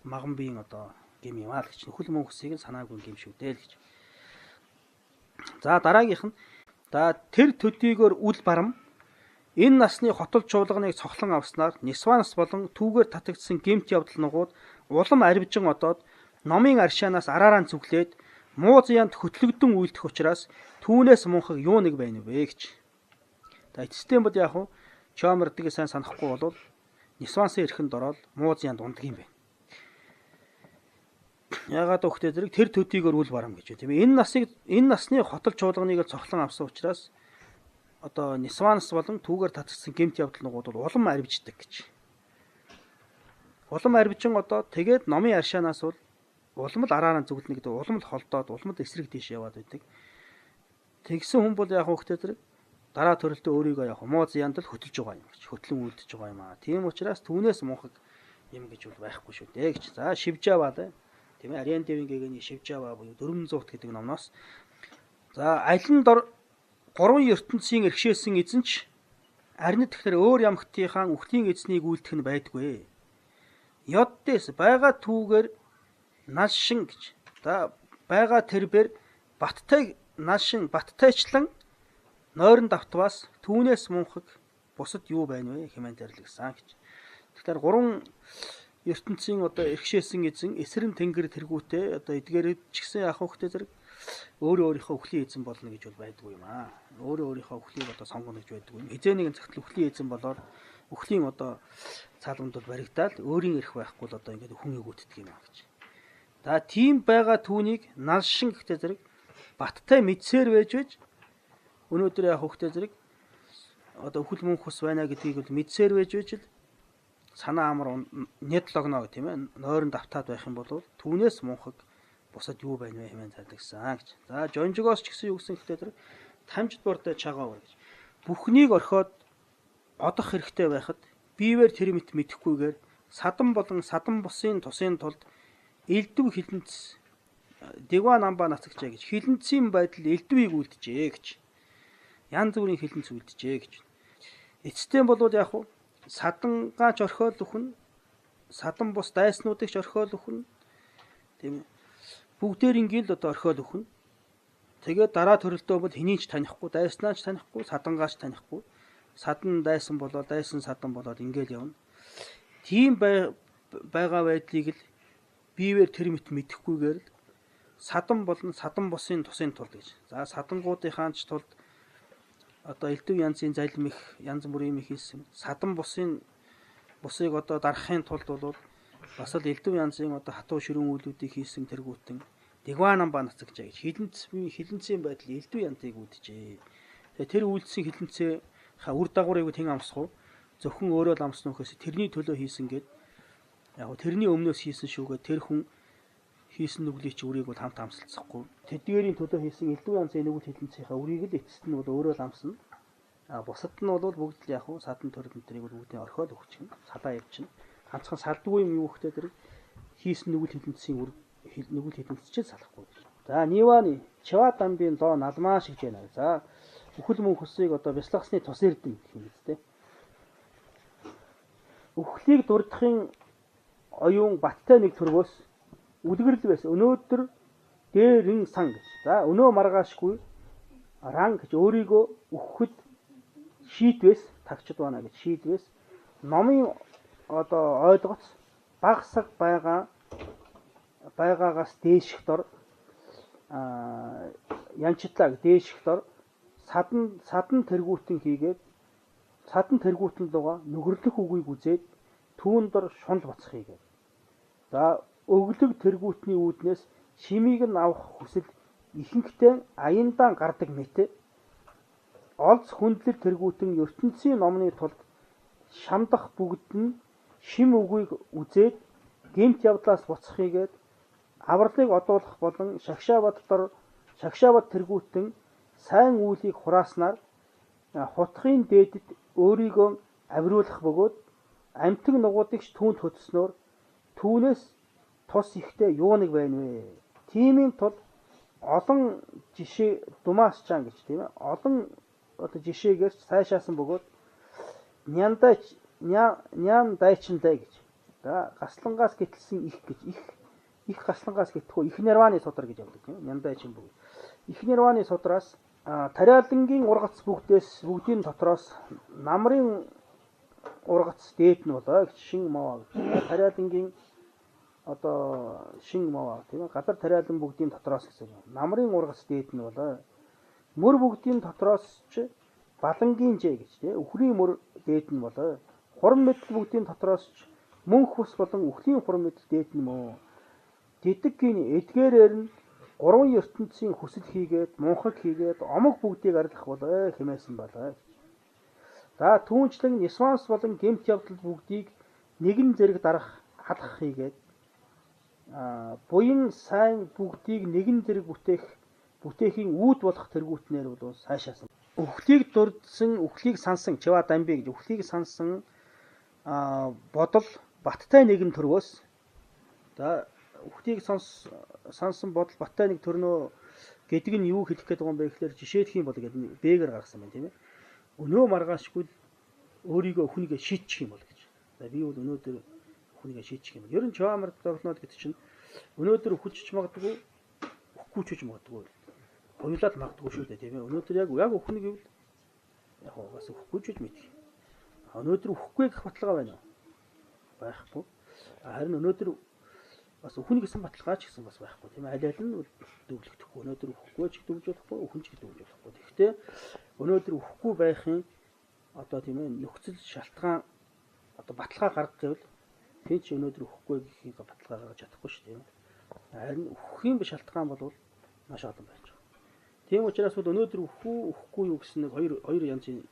маган биеийн одоо гим юм аа л гэж, нөхөл мөнхсийг нь санаагүй гим шүү дээ л гэж. За дараагийнх нь за тэр төдийгөр үл барам энэ насны хотол чуулганыг цохлон авснаар нисванс болон түүгээр татагдсан гэмт явдал нугууд улам арвижин одоод номын аршаанаас араараа зүглээд муу зянд хөтлөгдөн үйлдэх учраас түүнээс мунхаг юу нэг байна вэ гэж. За эцэстээ бол яг уу чаамардгийг сайн санахгүй бол нисвансын эрхэнд ороод муу зянд ундаг юм байна. Ягаад өгөхтэй зэрэг тэр төдийгөр үл барам гэж тийм ээ. Энэ насны хотол чуулганыг л цохлон авсан учраас одоо нисванс болон түүгээр татгсан гэмт явдал нугууд бол улам арвиждаг гэж. Улам арвижин одоо тэгээд номын аршаанаас бол улам л араараа зүглэнэ гэдэг, улам л холдоод, улам л эсрэг тийш яваад байдаг. Тэгсэн хүн бол яг өгөхтэй зэрэг дараа төрөлтөө өөрийгөө яг муу зянд л хөтөлж байгаа юм гэж, хөтлөн үлдэж байгаа юм аа. Тийм учраас түүнээс мунхаг юм гэж бол байхгүй шүү дээ гэж. За Шивжава л тийм ээ, Ариан дэвийн гэгэний Шивжава буюу 400 гэдэг номноос за алин дор гурван ертөнцийн эрхшээсэн эзэн ч арнит тэгэхээр өөр ямгтынхаа үхлийн эзнийг үйлдэх нь байдгүй. Ёддээс байгаа түүгээр налшин гэж. За байгаа тэрбэр баттай налшин баттайчлан нойрон давтваас түүнээс мунхаг бусад юу байна вэ хэмээн зарлигсан гэж. Тэгэхээр гурван ертөнцийн одоо эрхшээсэн эзэн эсрэн тэнгэр тэргүүтээ одоо эдгээр ч гэсэн яах вэ зэрэг өөрөө өөрийнхөө өхлийн эзэн болно гэж бол байдгүй юм аа. Өөрөө өөрийнхөө өхлийг одоо сонгоно гэж байдгүй юм. Хизээ нэгэн цагт өхлийн эзэн болоод өхлийн одоо цаалганд бол баригдаал өөрийн эрх байхгүй л одоо ингээд хүн өгөөддөг юм аа гэж. За тийм байгаа түүнийг налшин гэхдээ зэрэг баттай мэдсээр байж байж өнөөдөр яах вэ зэрэг одоо өхөл мөнх ус байна гэдгийг бол мэдсээр байж байж л санаа амар нэт логно гэх тийм ээ нойронд автаад байх юм бол түүнээс мунхаг бусад юу байна вэ хэмээн зарлагсан гэж. За Жонжигоос ч гэсэн юу гэсэн гэхдээ тэр тамжид бордой чагаа гэж. Бүхнийг орхиод одох хэрэгтэй байхад бивээр тэр мэт мэдэхгүйгээр садан болон садан бусын тусын тулд элдв хилэнц дэгва намба нацагчаа гэж хилэнцийн байдал элдвийг үлджээ гэж. Янз бүрийн хилэнц үлджээ гэж. Эцэстэн болвол яг уу садангаач орхиол өхөн, садан бус дайснуудыг ч орхиол өхөн, тийм ээ. Бүгдээр ингээл одоо орхиол өхөн. Тэгээд дараа төрөлдөө бол хэнийг ч танихгүй, дайснаа ч танихгүй, садангаач танихгүй. Садан дайсан болоод, дайсан садан болоод ингээл явна. Тийм байгаа байдлыг л бивээр тэр мэт мэдэхгүйгээр л садан болон садан бусын тусын тулд гэж. За садангуудынхаа ч тулд одоо элдв янзын залим их, янз бүрийн юм хийсэн. Садан бусын бусыг одоо дарахын тулд бол бас л элдв янзын одоо хатуу ширүүн үйлүүдийг хийсэн тэргүүтэн дэгванан ба нацагчаа гэж хилэнцийн байдал элдв янзыг үүджээ. Тэгээ тэр үйлдсэн хилэнцээ үр дагаврыг хэн амсах вэ? Зөвхөн өөрөө л амсна үхээс тэрний төлөө хийсэн гэд яг тэрний өмнөөс хийсэн шүүгээ тэр хүн хийсэн нүглийг чи үрийг бол хамт амсалцахгүй. Тэдгээрийн төлөө хийсэн элдв янзын нүгэл хилэнцийнхаа үрийг л эцэст нь бол өөрөө л амсна. А бусад нь бол бүгд л яг уу садан төрөл энтрийг бол бүгдийг орхиол өгчихнө. Салаа явчихна. Ганцхан салдгүй юм юу гэхдээ тэр хийсэн нүгэл хилэнцийн үр нүгэл хилэнц ч салахгүй. За Ниваны Чава дамбын лоо налмаа шиг байна. За үхэл мөн хөсийг одоо бясалгасны тус эрдэм гэх юм биз дээ. Үхлийг дурдахын оюун баттай нэг төрвөөс үлгэрэл байсан. Өнөөдөр дээрэн сан гэж. За өнөө маргаашгүй ран гэж өөрийгөө үхэхэд шийдвэс тагчд байна гэж шийдвэс номын одоо ойлгоц багсаг байгаагаас дээших дор янчтлаа дээших дор садан тэргүүтэн хийгээд садан тэргүүтэн луга нөхөрлөх үгийг үзээд түүн дор шунал буцах хийгээд. За өглөг тэргүүтний үүднээс шимийг нь авах хүсэл ихэнхдээ аяндаа гардаг мэт олз хүндлэр тэргүүтэн ертөнцийн номны тулд шамдах бүгд нь шим үгийг үзээд гэмт явдлаас буцах хийгээд авралыг одуулах болон шагшаабад тэргүүтэн сайн үйлийг хурааснаар хутгийн дээдэд өөрийгөө авируулах бөгөөд амьтан нугуудыг ч түүнд хөтснөөр түүнээс тус ихтэй юу нэг байна вэ? Тиймийн тул олон жишээ думаас чаан гэж тийм ээ. Олон одоо жишээгээр сайшаасан бөгөөд нян дайчинлаа гэж. За гаслангаас гэтэлсэн их гэж их гаслангаас гэтэхгүй их нирваны судар гэж явдаг тийм ээ. Нян дайчин бөгөөд их нирваны судраас тариалангийн ургац бүгдээс бүгдийн дотроос намрын ургац дээд нь болоо гэж шин мовоо гэж. Тариалангийн одоо шин мовоо тийм ээ. Газар тариалан бүгдийн дотроос гэсэн. Намрын ургац дээд нь болоо. Мөр бүгдийн дотроос ч балангийн жээ гэж тийм үхрийн мөр дээд нь болоо. Хурам мэдл бүгдийн дотроос ч мөнх ус болон үхлийн хурам мэдл дээд нь мөө. Дидэггийн эдгээрээр нь гурван ертөнцийн хүсэл хийгээд мунхаг хийгээд омог бүгдийг арилгах болоо хэмээсэн болоо. За түүнчлэн Нисванс болон гэмт явдал бүгдийг нэгэн зэрэг дарах алах хийгээд буян сайн бүгдийг нэгэн зэрэг бүтээхийн үүд болох тэргүүтнээр бол сайшаасан. Үхлийг дурдсан, үхлийг сансан Чава дамби гэж үхлийг сансан бодол баттай нэгэн төрвөөс за үхлийг сансан бодол баттай нэг төрнөө гэдэг нь юу хэлэх гээд байгаа юм бэ гэхээр жишээлх юм бол гэдэг бэгээр гаргасан байна тийм ээ. Өнөө маргаашгүй өөрийгөө өхнийгээ шийдчих юм бол гэж. За би бол өнөөдөр өхнийгээ шийдчих юм бол. Ер нь Чавамар зовлонод гэдэг чинь өнөөдөр өхөж магадгүй, өхгүй ч магадгүй. Хоёулаа л магадгүй шүү дээ тийм ээ. Өнөөдөр яг өхнө гэвэл яг бас өхгүй ч мэдэх. Өнөөдөр өхгүй гэх баталгаа байна уу? Байхгүй. Харин өнөөдөр бас өхөн гэсэн баталгаа ч гэсэн бас байхгүй тийм ээ. Аль аль нь дүглэгдэхгүй. Өнөөдөр үхэхгүй ч дүглэж болохгүй, үхэн ч дүглэж болохгүй. Тэгэхдээ өнөөдөр үхэхгүй байхын одоо тийм ээ нөхцөл шалтгаан одоо баталгаа гаргах гэвэл хэн ч өнөөдөр үхэхгүй гэхийг баталгаа гаргаж чадахгүй шүү дээ. Харин үхэхийн шалтгаан бол маш олон байж байгаа. Тийм учраас бол өнөөдөр үхэх үү, үхэхгүй юу гэсэн нэг хоёр янзын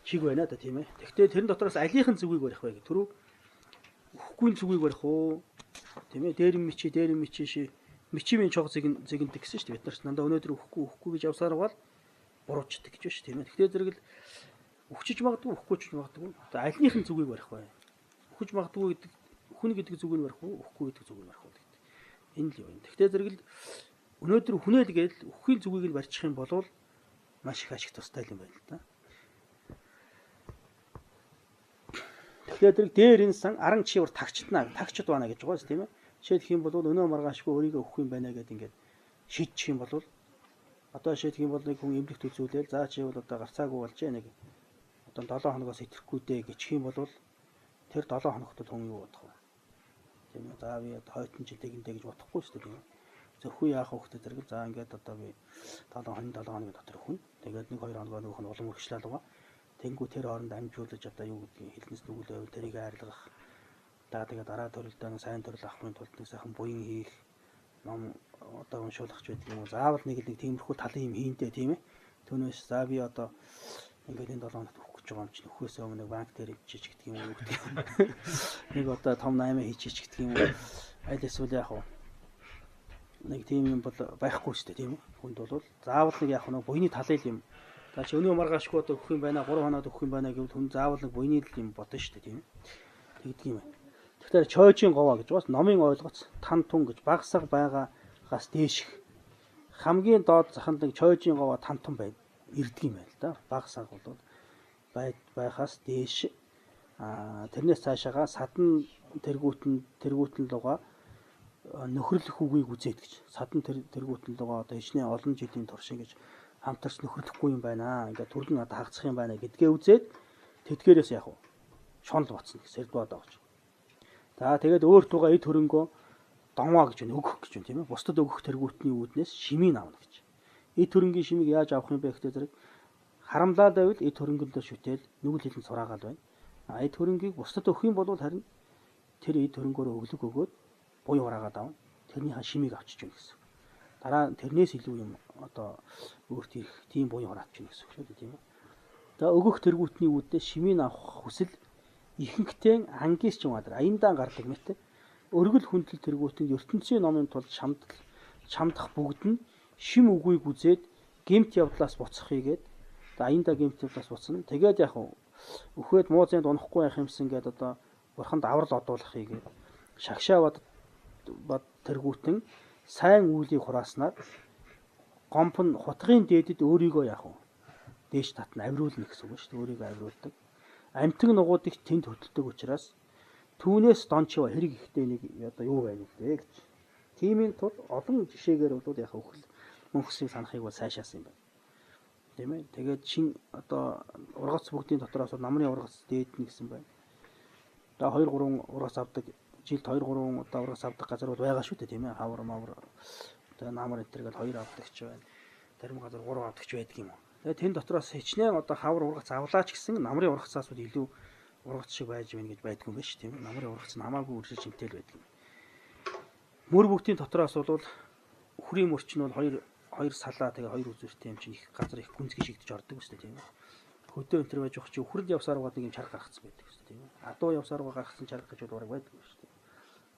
чиг байна да тийм ээ. Тэгэхдээ тэрэн дотроос алийнхан зүгийг барих вэ гэх түрүү үхэхгүй зүгийг барих уу? Тийм ээ. Дээр нь мичи, дээр нь мичи ши мичимийн чог зэгэндэг гэсэн шүү дээ. Бид нар ч дандаа өнөөдөр үхэхгүй гэж явсаар бол буруучдаг гэж байна шүү тийм ээ. Тэгэхдээ зэрэг л үхчиж магадгүй, үхэхгүй ч магадгүй. Одоо альныхын зүгийг барих вэ? Үхэж магадгүй гэдэг, үхэн гэдэг зүгийг барих уу, үхэхгүй гэдэг зүгийг барих уу гэдэг. Энэ л юм. Тэгэхдээ зэрэг л өнөөдөр үхнэ л гэдэл үхэхийн зүгийг нь барьчих юм бол маш их ашиг тустай юм байна л да. Тэгэхээр зэрэг дээр энэ сан аран чивэр тагчдана, тагчд байна гэж байгаа юм тийм ээ. Жишээлх юм бол өнөө маргаашгүй өөрийгөө өгөх юм байна гэдээ ингээд шийдчих юм бол одоо шийдэх юм бол нэг хүн эмнэлэгт үзүүлээл за чи бол одоо гарцаагүй болжээ нэг одоо 7 хоногоос итэхгүй дээ гэх юм бол тэр 7 хоногт бол хүн юу бодох вэ? Тийм ээ. За би одоо хойтон жилиг эндэ гэж бодохгүй шүү дээ тийм ээ. Зөвхөн яах вэ гэдэг зэрэг за ингээд одоо би 7 хоногийн дотор өхөн. Тэгээд 1 2 хоногоо нөгөөх нь улам үргэлжлээл байгаа. Тэнгүү тэр хооронд амжуулаж одоо юу гэдгийг хэлнэс нүгэл байвал тэрийг арилгах. За тэгээд дараа төрөлдөө нэг сайн төрөл авахын тулд нэг сайхан буян хийх, ном одоо уншуулах ч байдаг юм уу. Заавал нэг л нэг тиймэрхүү талын юм хийндэ тийм ээ. Түүнээс за би одоо ингээд энэ 7 хоногт өгөх гэж байгаа юм чинь өхөөсөө өмнө нэг банк дээр ичиж гэдэг юм уу гэдэг. Нэг одоо том 8 хийчих гэдэг юм уу. Аль эсвэл яах вэ? Нэг тийм юм бол байхгүй шүү дээ тийм ээ. Хүнд бол заавал нэг яах вэ? Буяны талын юм. За чи өнөө маргаашгүй одоо өгөх юм байна, 3 хоноод өгөх юм байна гэвэл хүн заавал нэг буяны л юм бодно шүү дээ тийм ээ. Тэгдэг юм байна. Тэгэхээр чойжийн говаа гэж бас номын ойлгоц тан тун гэж багсаг байгаагаас дээших хамгийн доод заханд нэг чойжийн говаа тан тун байна ирдэг юм байна л да. Багсаг бол байхаас дээш тэрнээс цаашаага садан тэргүүтэн лугаа нөхөрлөх үгийг үзээд гэж. Садан тэргүүтэн лугаа одоо хичнээн олон жилийн турш ингэж хамтарч нөхөрлөхгүй юм байна. Ингээд түргэн одоо хагцах юм байна гэдгээ үзээд тэдгээрээс яг шунал боцно гэж сэрдваад байгаа гэж. За тэгээд өөр тугаа эд хөрөнгөө донваа гэж байна, өгөх гэж байна тийм ээ. Бусдад өгөх тэргүүтний үүднээс шимийг авна гэж. Эд хөрөнгийн шимийг яаж авах юм бэ гэхдээ зэрэг харамлаад байвал эд хөрөнгөндөө шүтэл нүгэл хилэн сураагаал байна. А эд хөрөнгийг бусдад өгөх юм бол харин тэр эд хөрөнгөөрөө өглөг өгөөд буй ураагаад авна. Тэрнийхээ шимийг авчиж байна гэсэн. Дараа нь тэрнээс илүү юм одоо өөрт ирэх тийм буян хураат чинь гэсэн үг шүү дээ тийм ээ. За өгөх тэргүүтний үүднээс шимийг авах хүсэл ихэнхдээ ангис ч юм адар аяндаа гардаг мэт. Өргөл хүндлэл тэргүүтэн ертөнцийн номын тулд шамдах бүгд нь шим үгүйг үзээд гэмт явдлаас буцах хийгээд аяндаа гэмт явдлаас буцна. Тэгээд яг өхөөд муу зэнд унахгүй байх юмсан гээд одоо бурханд аврал одуулах хийгээд шагшаа бод тэргүүтэн сайн үйлийг хурааснаар гомп нь хутгийн дээдэд өөрийгөө яах вэ? Дээш татна авируулна гэсэн үг шүү дээ. Өөрийгөө авируулдаг. Амтэг нугуудыг тэнд хөдөлдөг учраас түүнээс дончив хэрэг ихтэй нэг одоо юу байна вэ гэж. Тиймийн тул олон жишээгээр бол яг өхөл мөнхсийг санахыг бол сайшаасан юм байна. Тийм ээ. Тэгээд шин одоо ургац бүгдийн дотроос намрын ургац дээд нь гэсэн байна. Одоо 2 3 ургац авдаг жилд 2 3 удаа ургац авдаг газар бол байгаа шүү дээ тийм ээ. Хавар мавар одоо намар энэ төр гэл 2 авдаг ч байна. Зарим газар 3 авдаг ч байдаг юм уу. Тэгээд тэн дотроос хичнээн одоо хавар ургац авлаач гэсэн намрын ургацаас бол илүү ургац шиг байж байна гэж байдгүй юм байна шүү тийм ээ. Намрын ургац нь хамаагүй үржиж жинтэй л байдаг юм. Мөр бүгдийн дотроос бол үхрийн мөрч нь бол хоёр салаа тэгээ хоёр үзүүртэй юм чинь их газар их гүнзгий шигдэж ордог үстэй тийм ээ. Хөдөө энэ төр байж байгаа чи үхрэл явсаар байгаа нэг юм чарга гаргацсан байдаг үстэй тийм ээ. Адуу явсаар байгаа гаргацсан чарга гэж бол ураг байдаг шүү дээ.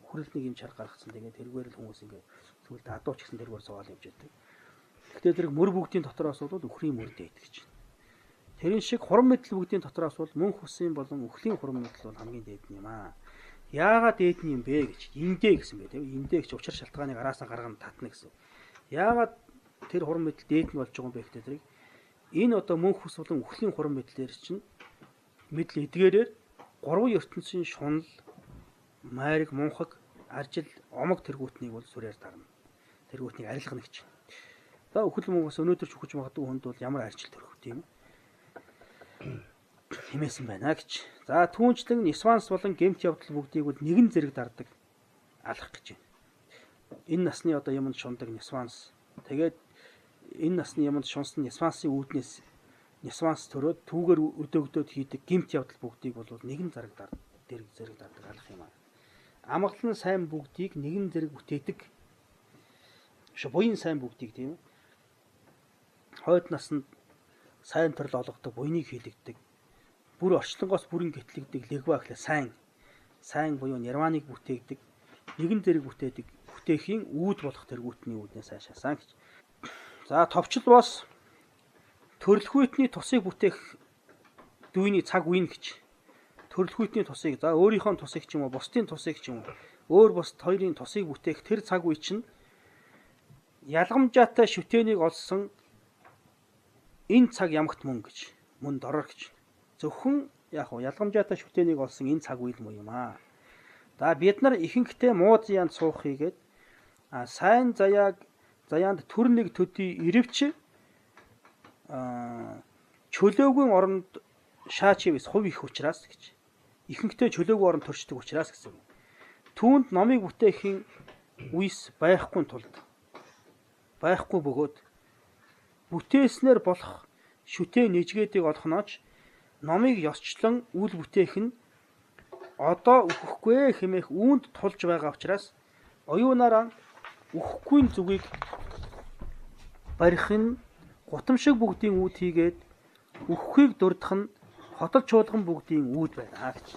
Үхрэл нэг юм чарга гаргацсан тэгээ тэргээр л хүмүүс ингээ сүүлд адуу ч гэсэн тэргээр суугаал явж байдаг. Гэхдээ зэрэг мөр бүгдийн дотроос бол үхрийн мөр дээд гэж байна. Тэрэн шиг хурам мэдл бүгдийн дотроос бол мөнх усын болон үхлийн хурам мэдл бол хамгийн дээд нь юм аа. Яагаад дээд нь юм бэ гэж эндээ гэсэн бэ тийм эндээ гэж учир шалтгааныг араасаа гаргана татна гэсэн. Яагаад тэр хурам мэдл дээд нь болж байгаа юм бэ гэхдээ зэрэг энэ одоо мөнх ус болон үхлийн хурам мэдлэр чинь мэдл эдгээрээр гурван ертөнцийн шунал, майраг, мунхаг, аржил, омог тэргүүтнийг бол сүрээр дарна. Тэргүүтнийг арилгана гэж. За үхэл мөнхөс өнөөдөр ч үхэж магадгүй хүнд бол ямар арчил төрөх тийм ээ. Хэмээсэн байна гэж. За түүнчлэн Нисванс болон гэмт явдал бүгдийг бол нэгэн зэрэг дардаг алах гэж байна. Энэ насны одоо юмд шундаг Нисванс. Тэгээд энэ насны юмд шунсан Нисвансын үүднээс Нисванс төрөөд түүгээр өдөөгдөөд хийдэг гэмт явдал бүгдийг бол нэгэн зэрэг дардаг, зэрэг дардаг алах юм аа. Амгалан сайн бүгдийг нэгэн зэрэг бүтээдэг. Буян сайн бүгдийг тийм ээ. Хойд насанд сайн төрөл олгодог, буяныг хийлэгдэг. Бүр орчлонгоос бүрэн гэтлэгдэг легва гэхлээр сайн. Сайн буюу нирваныг бүтээгдэг, нэгэн зэрэг бүтээдэг, бүтээхийн үүд болох тэргүүтний үүднээс цаашаасан гэж. За товчл бас төрөлхүүтний тусыг бүтээх дүйний цаг үе гэж. Төрөлхүүтний тусыг, за өөрийнхөө тусыг ч юм уу, бусдын тусыг ч юм уу, өөр бусд хоёрын тусыг бүтээх тэр цаг үе чинь ялгамжаатай шүтээнийг олсон энэ цаг ямагт мөн гэж, мөн дорор гэж. Зөвхөн яг уу ялгамжаатай шүтээнийг олсон энэ цаг үе л муу юм аа. За бид нар ихэнхдээ муу заяанд суух хийгээд сайн заяанд төр нэг төдий ирэвч чөлөөгүй оронд шаач ивэс хувь их учраас гэж. Ихэнхдээ чөлөөгүй оронд төрчдөг учраас гэсэн. Түүнд номыг бүтээхийн үес байхгүй тулд байхгүй бөгөөд бүтээснээр болох шүтээ нэжгээдийг олохнооч номыг ёсчлон үл бүтээх нь одоо өөхөхгүй хэмээх үүнд тулж байгаа учраас оюунаараа өөхөхгүй зүгийг барих нь гутамшиг бүгдийн үүд хийгээд өөхөхийг дурдах нь хотол чуулган бүгдийн үүд байна гэж.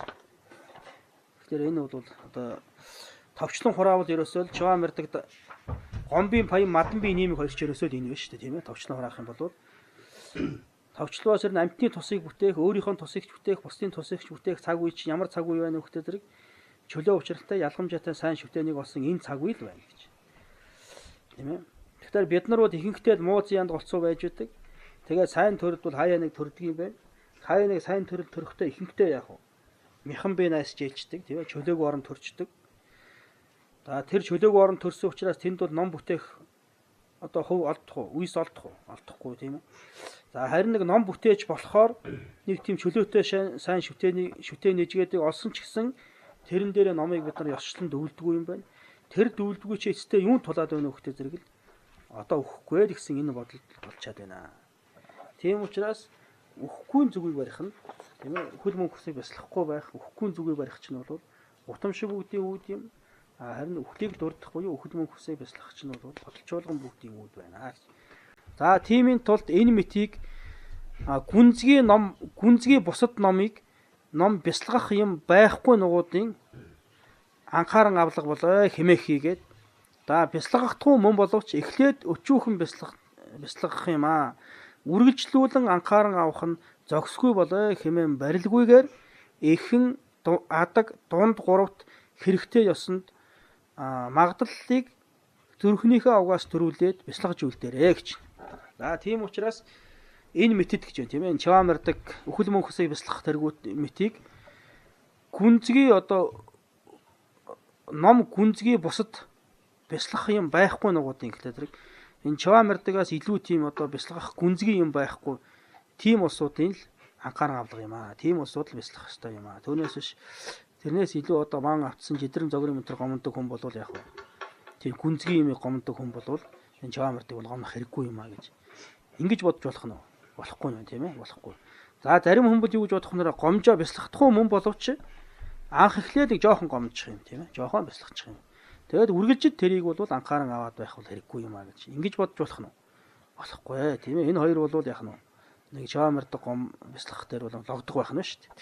Тэгэхээр энэ бол одоо товчлон хураавал ерөөсөө л Чиваа мэрдэгд гомбын паян мадамбын ниймэг хоёр ч ерөөсөө л энэ байна шүү дээ, тийм ээ. Товчлон хураах юм бол товчлоос ер нь амьтны тусыг бүтээх, өөрийнхөө тусыг ч бүтээх, бусдын тусыг ч бүтээх цаг үе чинь ямар цаг үе байна вэ гэхдээ зэрэг чөлөө учралтай ялгамжаатай сайн шүтээнийг олсон энэ цаг үе л байна гэж. Тийм ээ. Тэгэхээр бид нар бол ихэнхдээ муу зяанд голцоо байж байдаг. Тэгээд сайн төрөлд бол хаяа нэг төрдөг юм байна. Хаяа нэг сайн төрөл төрөхдөө ихэнхдээ яах вэ? Мяхан бие найс жээлчдэг, тийм ээ. Чөлөөгүй орон төрчдөг. За тэр чөлөөгүй орон төрсөн учраас тэнд бол ном бүтээх одоо хувь олдох уу? Үес олдох уу? Олдохгүй, тийм ээ. За харин нэг ном бүтээж болохоор нэг тийм чөлөөтэй сайн шүтээ нэжгээдэг олсон ч гэсэн тэрэн дээрээ номыг бид нар ёсчлон дөвлдөггүй юм байна. Тэр дөвлдөггүй чи эцэстээ юун тулаад байна вэ гэхдээ зэрэг л одоо өхгүй л гэсэн энэ бодол болчаад байна. Тийм учраас өхгүй зүгийг барих нь, тийм ээ, хөл мөнхөсийг бяцлахгүй байх, өхгүй зүгийг барих чинь бол гутамшиг бүгдийн үүд юм. Харин үхлийг дурдах буюу өхөл мөнхөсийг бяцлах чинь бол хотолчуулган бүгдийн үүд байна гэж. За тиймийн тулд энэ мэтийг гүнзгий ном, гүнзгий бусад номыг ном бясалгах юм байхгүй нугуудын анхааран авлага болоо хэмээх хийгээд за бясалгахдгүй мөн боловч эхлээд өчүүхэн бясалгах юм аа. Үргэлжлүүлэн анхааран авах нь зохисгүй болоо хэмээн барилгүйгээр эхэн адаг дунд гуравт хэрэгтэй ёсонд магадлалыг зүрхнийхээ овгоос төрүүлээд бясалгаж үлдээрэй гэж. За тийм учраас энэ мэтэд гэж байна, тийм ээ. Чиваа мэрдэг өхөл мөнхөсийг бясалгах тэргүүт мэтийг гүнзгий одоо ном гүнзгий бусад бясалгах юм байхгүй нугуудын гэхлээр зэрэг энэ Чиваа мэрдэгээс илүү тийм одоо бясалгах гүнзгий юм байхгүй тийм улсуудын л анхааран авлага юм аа. Тийм улсууд л бясалгах ёстой юм аа. Түүнээс биш тэрнээс илүү одоо маан автсан жидрэн зогрын мэтэр гомддог хүн болвол яг вэ. Тийм гүнзгий юмыг гомддог хүн болвол энэ Чиваа мэрдэг бол гомдох хэрэггүй юм аа гэж ингэж бодож болох нь болохгүй юм, тийм ээ, болохгүй. За зарим хүмүүс юу гэж бодох нэрэ гомжоо бясалгахдгүй мөн боловч анх эхлээд нэг жоохон гомдчих юм, тийм ээ, жоохон бясалгачих юм. Тэгээд үргэлжид тэрийг бол анхааран аваад байх бол хэрэггүй юм аа гэж ингэж бодож болох нь болохгүй, тийм ээ. Энэ хоёр бол яг нь нэг Чиваа мэрдэг гом бясалгах дээр бол логдох байх нь шүү дээ.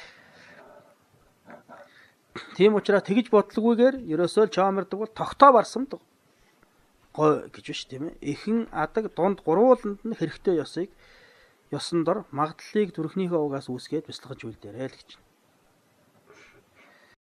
Тийм учраас тэгж бодлогүйгээр ерөөсөө л Чиваа мэрдэг бол тогтоо барсамд гой гэж биш, тийм ээ. Эхэн адаг дунд гурвууланд нь хэрэгтэй ёсыг ёсон дор магадлалыг зүрхнийхээ угаас үүсгээд бясалгаж үлдээрэй л гэж.